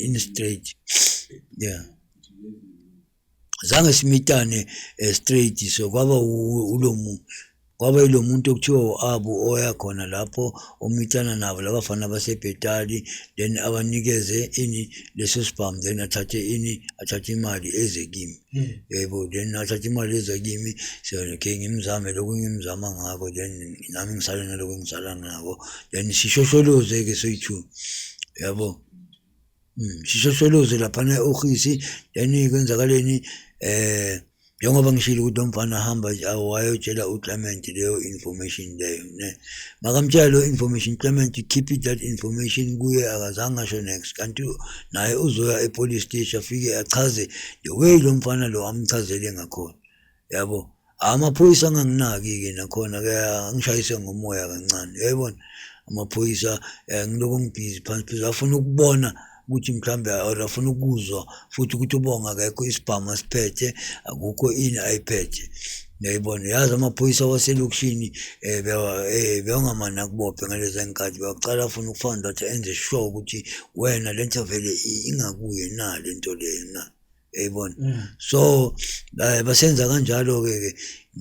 in straight, yeah, zange simitane straight. So kwaba ulomu kwaba yilo muntu okuthiwa u-Abu oya khona lapho omitana nabo labafana baseBhetali, then abanikeze ini leso sibhamu, then athathe ini, athathe imali eze kimi, yebo. Then athathe imali eze kimi. So okay, ngimzame lokhu ngimzama ngakho, then nami ngisale nalokhu engisala nako, then sishosholoze-ke soyi-two, yabo. Sishosholoze laphana e-ofisi. Then kwenzakaleni? Njengoba ngishilo ukuthi lo mfana ahamba wayotshela uClement leyo information leyo ne, makamtshela leyo information, Clement keep it that information kuye, akazange asho next. Kanti naye uzoya e-police station afike achaze the way lo mfana lo amchazele ngakhona, yabo. Amaphoyisa anganginaki-ke nakhona-ke, angishayise ngomoya kancane, uyayibona. Amaphoyisa ngiloko ngibhizi phansi phezulu, afuna ukubona ukuthi mhlambe or afuna ukuzwa futhi ukuthi uBonga akekho isibhamu asiphethe, akukho ini ayiphethe, uyayibona. Yazi amaphoyisa waselokishini bewangamane akubophe ngaleza nkathi, bewaqala afuna uku-find out, enze sure ukuthi wena lento vele ingakuye na lento leyo na, uyayibona. So basenza kanjalo-ke ke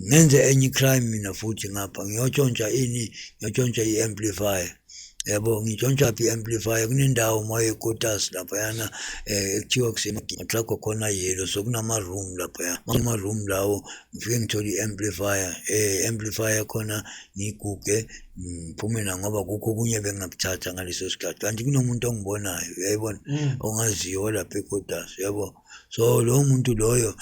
ngenze enye i-crime mina futhi ngapha, ngiyotshontsha ini, ngiyotshontsha i-amplifier, yabo. Ngitshontsha phi i-amplifier? Kunendawo mayekotas laphayana ekuthiwa kusematrago khona yelo, so kunama-room laphaya, ama-room lawo ngifike ngithole i-amplifier, amplifier khona ngiyiguge ngiphume na, ngoba kukho okunye bengingakuthatha ngaleso sikhathi. Kanti kunomuntu ongibonayo, uyayibona, ongaziyo lapha eKotas, yabo. So lowo muntu loyo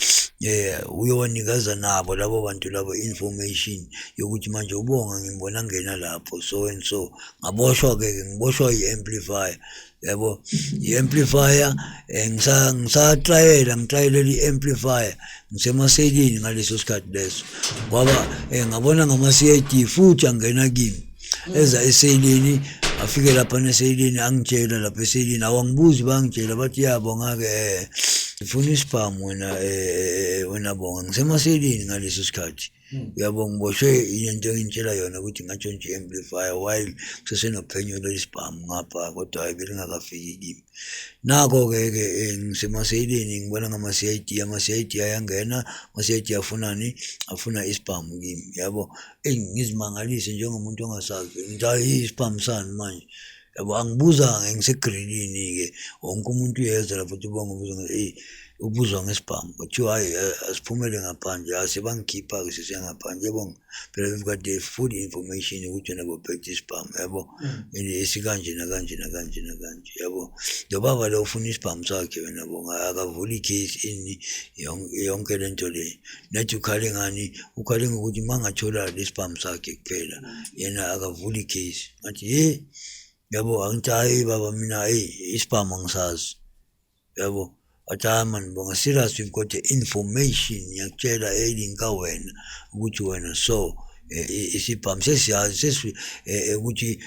uyowanikeza nabo labo bantu labo information yokuthi manje uBonga ngimbona ngena lapho so and so. Ngaboshwa-ke, ngiboshwa i-amplifier, yabo, i-amplifier. Ngisatrayela, ngitrayelela i-amplifier, ngisemaselini ngaleso sikhathi leso. Kwaba ngabona ngama-CID futhi angena kimi, eza eselini, afike lapha neselini, angitshela lapha eselini, awangibuzi, bangitshela bathi yabonga-ke ngifuna isibhamu wena wena Bonga. Ngisemaselini ngaleso sikhathi, uyabo, ngiboshwe into engitshela yona ukuthi ngatshontsha i-amplifier while kusesenophenyo lwesibhamu ngapha, kodwa hayi, belingakafiki kimi. Nakho-ke ke ngisemaselini, ngibona ngama-CID, ama-CID ayangena, ama-CID afunani? Afuna isibhamu kimi, yabo. Eyi, ngizimangalise njengomuntu ongasazi, ngithi hayi, isibhamu sani manje, yabo. Angibuza ngisegrilini-ke, wonke umuntu uyeza lapho uthi Bonga ubuza, eyi, ubuzwa ngesibhamu. Kwathiwa hhayi, asiphumele ngaphandle. Sebangikhipha-ke, sesiyangaphandle, yabo. Phela we've got the full information ukuthi wena bophethe isibhamu, yabo, esikanje nakanje nakanje nakanje, yabo. Lo baba lo ufuna isibhamu sakhe wena Bonga, akavuli i-case ini yonke lento le. Nathi ukhale ngani? Ukhale ngokuthi uma ngathola lesibhamu sakhe kuphela, yena akavuli i-case. Ngathi ye, yabo, angithi hhayi baba, mina eyi, isibhamu angisazi, yabo. Wathi hayi mani Bonga, serious, we've got the information, ngiyakutshela elinka wena ukuthi wena so isibhamu sesiyazi sesi ukuthi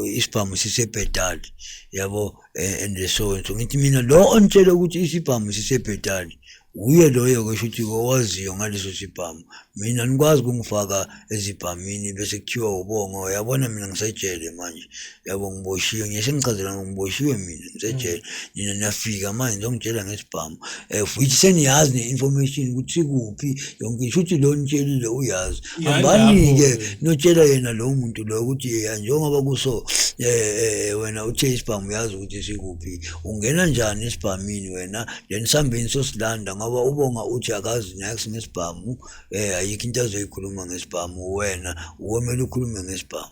isibhamu sisebhetali, yabo, and so and so. Ngithi mina lo ontshela ukuthi isibhamu sisebhetali uye loyo ke, shuthi owaziyo ngaleso sibhamu. Mina nikwazi ukungifaka ezibhamini bese kuthiwa uBongo, yabona mina ngisejele manje, yabo, ngiboshiwe. Ngiye sengichazela, ngiboshiwe mina, ngisejele, nina niyafika manje nizongitshela ngesibhamu, futhi seniyazi ne-information ukuthi sikuphi yonke, shuthi lo nitshelile uyazi. Ya, Hambani-ke lapho-ke. notshela yena lowo muntu loyo ukuthi ya, njengoba kuso wena uthe isibhamu uyazi ukuthi sikuphi, ungena njani esibhamini wena? Then sihambeni sosilanda, ngoba uBonga uthi akazi niks ngesibhamu, ayikho into azoyikhuluma ngesibhamu. Wena uwomele ukhulume ngesibhamu,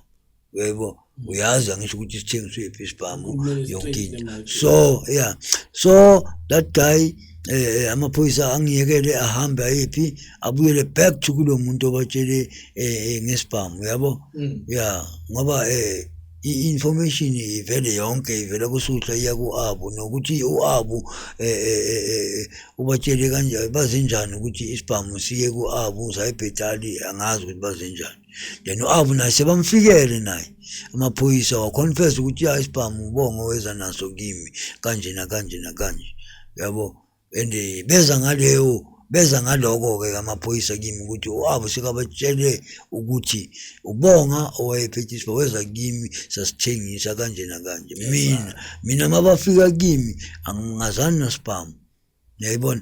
yebo, uyazi angisho ukuthi sithengiswe phi isibhamu. Kumele Yonke straight into. manje. So yeah, so that guy, amaphoyisa angiyekele ahambe ayephi, abuyele back to kulo muntu obatshele ngesibhamu, yabo. Yeah, ngoba i-information ivele yonke ivela kuSuhla iya ku-Abu, nokuthi u-Abu ubatshele kanjani, bazenjani ukuthi isibhamu siye ku-Abu sayibhetali, angazi ukuthi bazenjani. Then u-Abu naye sebamfikele naye amaphoyisa, waconfess ukuthi ya, isibhamu uBongo weza naso kimi kanje nakanje nakanje, yabo. And beza ngaleyo, beza ngaloko-ke amaphoyisa kimi ukuthi u-Abu sekabatshele ukuthi uBonga owayephethe isibhamu weza kimi sasithengisa kanje nakanje. Mina mabafika kimi angingazani nasibhamu, uyayibona.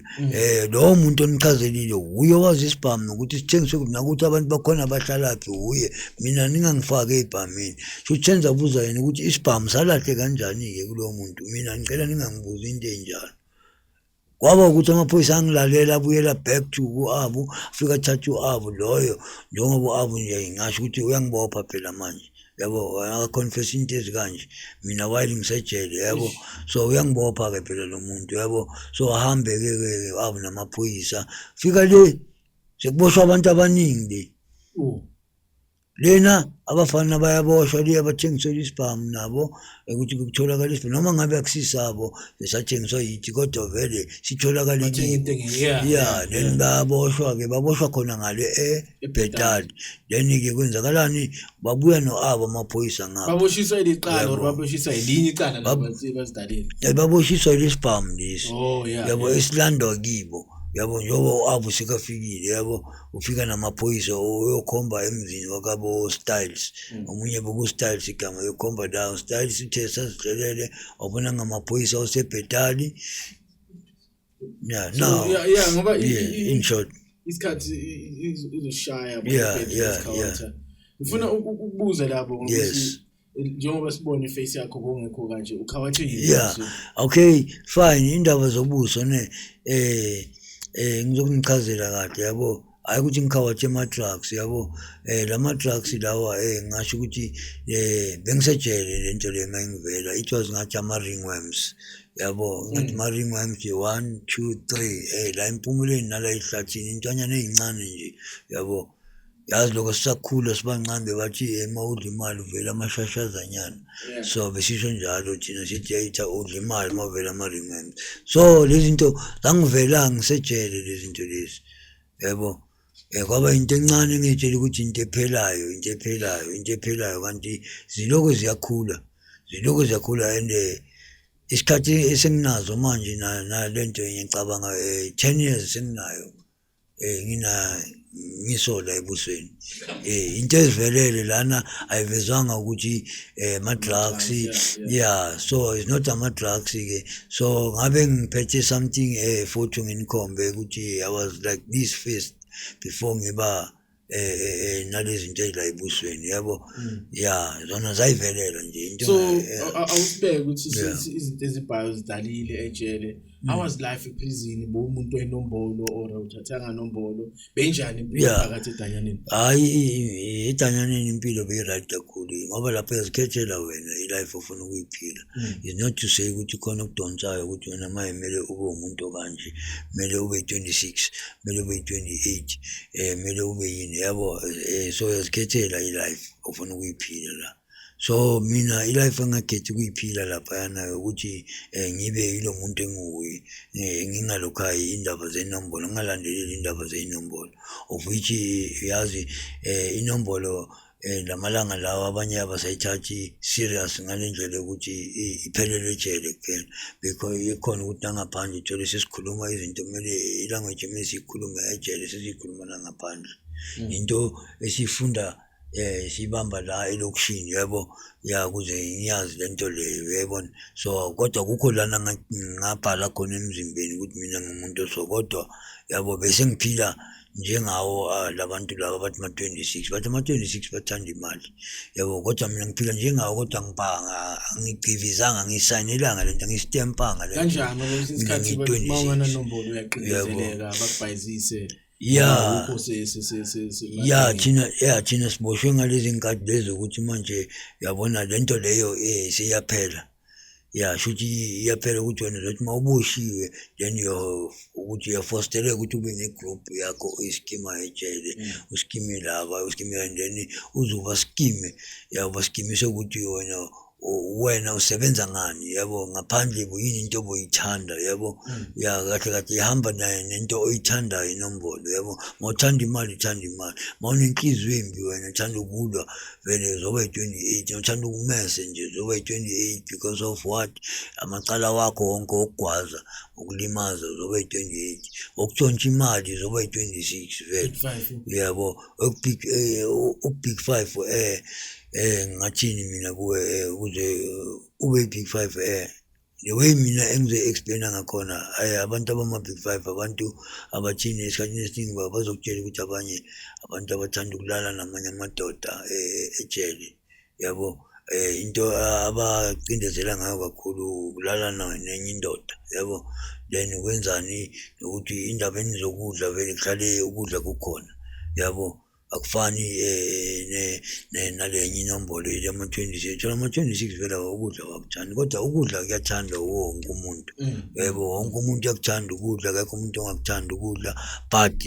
Lowo muntu onichazelile uye owazi isibhamu nokuthi sithengiswe kuphi nakuthi abantu bakhona bahlalaphi uye. Mina ningangifaki ey'bhamini. Shuthi senza buza yena ukuthi isibhamu salahle kanjani-ke kulowo muntu. Mina ngicela ningangibuzi into ey'njalo. Kwaba ukuthi amaphoyisa angilalela, abuyela back to ku-Abu, afika athatha u-Abu loyo, njengoba u-Abu nje ngingasho ukuthi uyangibopha phela manje, yabo, akaconfess into ezikanje mina while ngisejele, yabo. So uyangibopha-ke phela lo muntu, yabo. So ahambe-ke ke u-Abu namaphoyisa, fika le sekuboshwa abantu abaningi le. Oh. Lena abafana bayaboshwa le abathengiselwa isibhamu nabo, ukuthi kutholakala isibhamu noma ngabe akusisabo, besathengiswa yithi, kodwa vele sitholakale Bathenga into kibo. yeah, Yeah, then bayaboshwa-ke, baboshwa khona ngale eBhetali. Then-ke kwenzakalani? Babuya no-abo amaphoyisa ngapha. Baboshiswa ilicala or Yabo. baboshiswa elinye icala bazidalile? Baboshiswa lesibhamu lesi. Oh yeah. Yabo, esilandwa kibo, yabo, njengoba u-Abu sekafikile, yabo, ufika namaphoyisa, uyokhomba emzini wakabo Styles, omunye boku-Styles igama, uyokhomba la Styles uthe sazihlelele, wabona ngamaphoyisa osebhetali, yeah. So, Now yeah, ngoba yeah, in short, isikhathi izoshaya Yeah. Ngifuna ukubuza lapho ngokuthi Yes. njengoba sibona iface yakho kongekho kanje, ukhawathe yini? Yeah. Okay, fine, indaba zobuso ne, ngizokunichazela kahle, yabo. Hayi ukuthi ngikhawathe ama drugs, yabo. Lama drugs lawa, ngasho ukuthi bengisejele lento le mayingivela, it was ngathi ama ringworms, yabo, ngathi ama ringworms 1 2 3 la empumulweni nala ehlathini, intwanyana ezincane nje, yabo. Yazi lokho sisakhula sibancane bebathi uma udla imali uvela amashashazanyana. So besisho njalo thina sithi yayitha udla imali uma uvela ama-ringworms. So lezi zinto zangivela ngisejele lezi zinto lezi, yabo. Kwaba into encane engiyitshela ukuthi into ephelayo, into ephelayo, into ephelayo, kanti zilokhu ziyakhula, zilokhu ziyakhula. And isikhathi esenginazo manje nalento ngicabanga 10 years senginayo, ngina ngisola ebusweni, into ezivelele lana ayivezwanga ukuthi ama drugs. Yeah, so it's not ama drugs ke. So ngabe ngiphethe something, photo nginikhombe ukuthi I was like this first before ngiba nalezi zinto ezila ebusweni, yabo. Yeah, zona zayivelela nje into. So awusibeke ukuthi izinto ezibhayo zidalile ejele. How was life eprison? Bowumuntu wenombolo or uthathanga nombolo? Benjani impilo phakathi edanyaneni? Hayi, edanyaneni impilo beyi-right kakhulu, ngoba lapho uyazikhethela wena i-life ofuna ukuyiphila. Is not to say ukuthi khona okudonsayo ukuthi wena maye kumele ube umuntu okanje, kumele ube yi-26, kumele ube yi-28, kumele ube yini, yabo. So uyazikhethela i-life ofuna ukuyiphila la. So mina i-life engakhethi ukuyiphila laphayana ukuthi ngibe yilo muntu enguye, ngingalokhayi indaba zenombolo, ngingalandeleli indaba zey'nombolo, of which yazi inombolo lamalanga lawa abanye abasayithathi serious ngale ndlela yokuthi iphelele ejele kuphela, because ikhona ukuthi nangaphandle uthole sesikhuluma izinto kumele i-language kumele siyikhulume ejele sesiyikhuluma nangaphandle. Into esiyifunda siyibamba la elokishini, yebo, ya, ukuze ngiyazi lento leyo, uyayibona. So kodwa kukho lana ngabhala khona emzimbeni ukuthi mina ngumuntu so, kodwa yabo bese ngiphila njengawo labantu laba bathi ma-26, bathi ama-26 bathanda imali, yabo. Kodwa mina ngiphila njengawo, kodwa angigcivizanga, angisayinelanga lento, angistempanga lento. Kanjani? Ngoba kwesinye Mina isikhathi ngiyi-26. uma ungananombolo uyaqindezeleka, bakubhayizise. Awukho Ya, thina siboshwe ngalezi nkathi lezi ukuthi manje uyabona lento leyo seyaphela. Ya, shuthi iyaphela ukuthi wena uzothi uma uboshiwe then ukuthi uyafosteleka ukuthi ube ne-group yakho oyiskima ejele, uskime laba, uskime and then uze ubaskime, ya, ubaskimise ukuthi wena usebenza ngani, yabo, ngaphandle yini into oboyithanda, yabo. Ya, kahle kahle ihamba naye nento oyithandayo inombolo, yabo. Mawuthanda imali, uthanda imali, mawunenhliziyo embi wena uthanda ukulwa vele uzoba yi-28, uthanda ukumese nje uzoba yi-28 because of what, amacala wakho wonke okugwaza, ukulimaza uzoba yi-28, okutshontsha imali uzoba yi-26 vele, yabo. Ukubig five, ngathini mina kuwe, ukuze ube i-big five, the way mina engizoyi-explain-a ngakhona, abantu abama-big five, abantu abathini esikhathini esiningi bazokutshela ukuthi abanye abantu abathanda ukulala namanye amadoda ejele, yabo. Into abacindezela ngayo kakhulu ukulala nenye indoda, yabo. Then kwenzani ukuthi indabeni zokudla vele kuhlale ukudla kukhona, yabo. Akufani nalenye inombolo yama-26, thola ama-26 vele ukudla awakuthandi, kodwa ukudla kuyathandwa wonke umuntu, yebo, wonke umuntu uyakuthanda ukudla, akekho umuntu ongakuthandi ukudla, but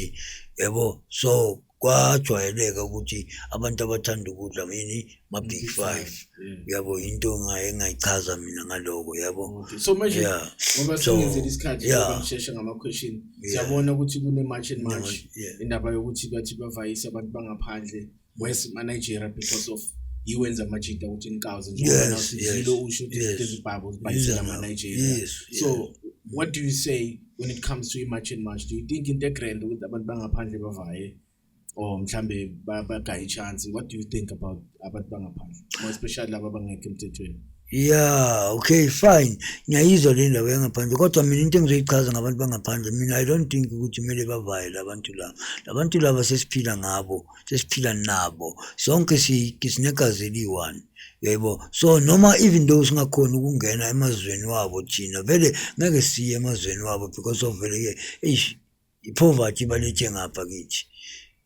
yabo, so kwajwayeleka ukuthi abantu abathanda ukudla yini ma-big five, yabo. Into engayichaza mina ngaloko, yabo. So manje ngoba singenzela isikhathi, ngoba ngisheshe ngama-question, siyabona ukuthi kune-March and March, indaba yokuthi bathi bavayise abantu bangaphandle wes ma-Nigeria because of yiwenza amajita ukuthi nikawuze njengoba usizwile usho ukuthi izinto ezibhabo zibayisela ama-Nigeria. So what do you say when it comes to i-March and March? Do you think into e-grand ukuthi abantu bangaphandle bavaye or mhlambe bagaye i-chance? What do you think about abantu bangaphandle, more especially laba abangekho emthethweni? Yeah, okay, fine. Ngiyayizwa le ndaba yangaphandle, kodwa mina into engizoyichaza ngabantu bangaphandle, mina I don't think ukuthi kumele bavaye labantu laba. Labantu laba sesiphila ngabo, sesiphila nabo. Sonke sinegazi eliyi-one. Yebo. So noma even though singakhoni ukungena emazweni wabo thina, vele ngeke siye emazweni wabo because of vele ke eish i-poverty ibalethe ngapha kithi.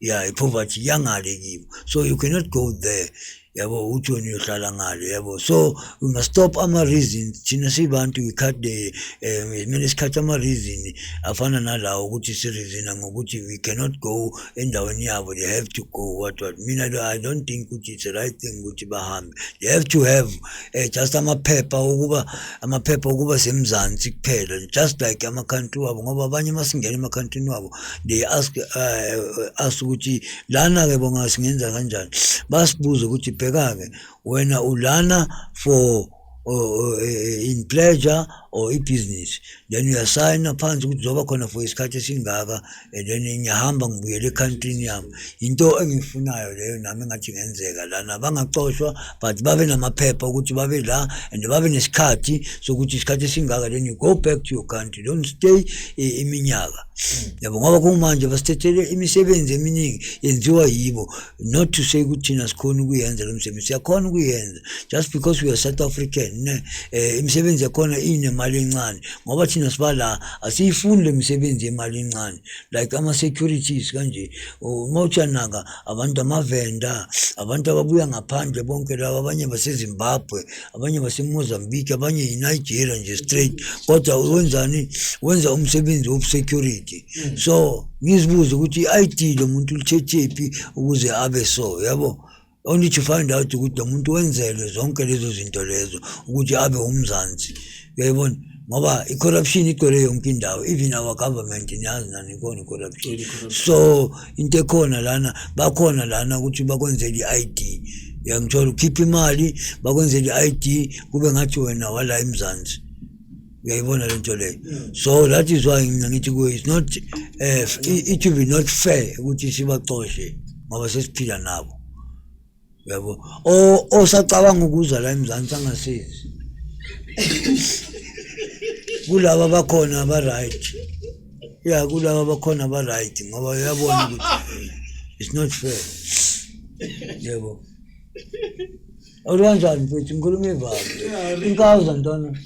Yeah, i-poverty yangale kibo. So you cannot go there. Yabo, uthi wena uyohlala ngale, yabo. So we must stop ama-reasons. Thina sibantu we cut the kumele sikhathe ama-reason afana nalawo ukuthi si-reasona ngokuthi we cannot go endaweni yabo, they have to go, what what. Mina I don't think ukuthi it's the right thing ukuthi bahambe. They have to have just amaphepha okuba semzansi kuphela, just like ama-country wabo, ngoba abanye masingena ema-countryni wabo they ask us ukuthi lana ke bonga singenza kanjani, basibuze ukuthi bheka-ke wena ulana for or, in pleasure or i-business, then uyasayina phansi ukuthi uzoba khona for isikhathi esingaka and then ngiyahamba ngibuyele e-countryni yami. Into engiyifunayo leyo nami engathi ingenzeka lana, bangaxoshwa but babe namaphepha ukuthi babe la and babe nesikhathi sokuthi isikhathi esingaka, then you go back to your country, don't stay iminyaka, yabo, ngoba kumanje basithethele imisebenzi eminingi yenziwa yibo. Not to say ukuthi thina sikhona ukuyenza lo msebenzi, siyakhona ukuyenza just because we are South African ne. Imisebenzi yakhona inemali encane ngoba thina siba la asiyifuni le misebenzi yemali encane like ama-securities kanje. Uma uthi abantu amavenda, abantu ababuya ngaphandle bonke laba, abanye baseZimbabwe, abanye baseMozambique, abanye yiNigeria nje straight, kodwa wenzani? Wenza umsebenzi wobu-security. So ngizibuze ukuthi i-ID lo muntu ulithethephi ukuze abe so, yabo. Only to find out ukuthi lo muntu wenzelwe zonke lezo zinto lezo ukuthi abe umzansi. Uyayibona? Ngoba i-corruption igcwele yonke indawo, even our government, niyazi nani ikhona i-corruption. So into ekhona lana, bakhona lana ukuthi bakwenzele i-ID. Uyangithola, ukhipha imali bakwenzele i-ID kube ngathi wena wala eMzansi. Uyayibona le nto leyo? So that is why mina ngithi kuwe it's not it will be not fair ukuthi sibaxoshe ngoba sesiphila nabo. Uyabo? Osacabanga ukuza la eMzansi angasizi. Kulaba bakhona aba right. Yeah, kulaba bakhona aba right ngoba uyabona ukuthi it's not fair. Yebo. Awukanjani mfethu, ngikhuluma ivalo. Inkawuza ntwana.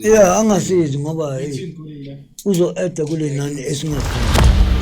Yeah, angasizi ngoba hey, uzo-eda kule nani esingafuni.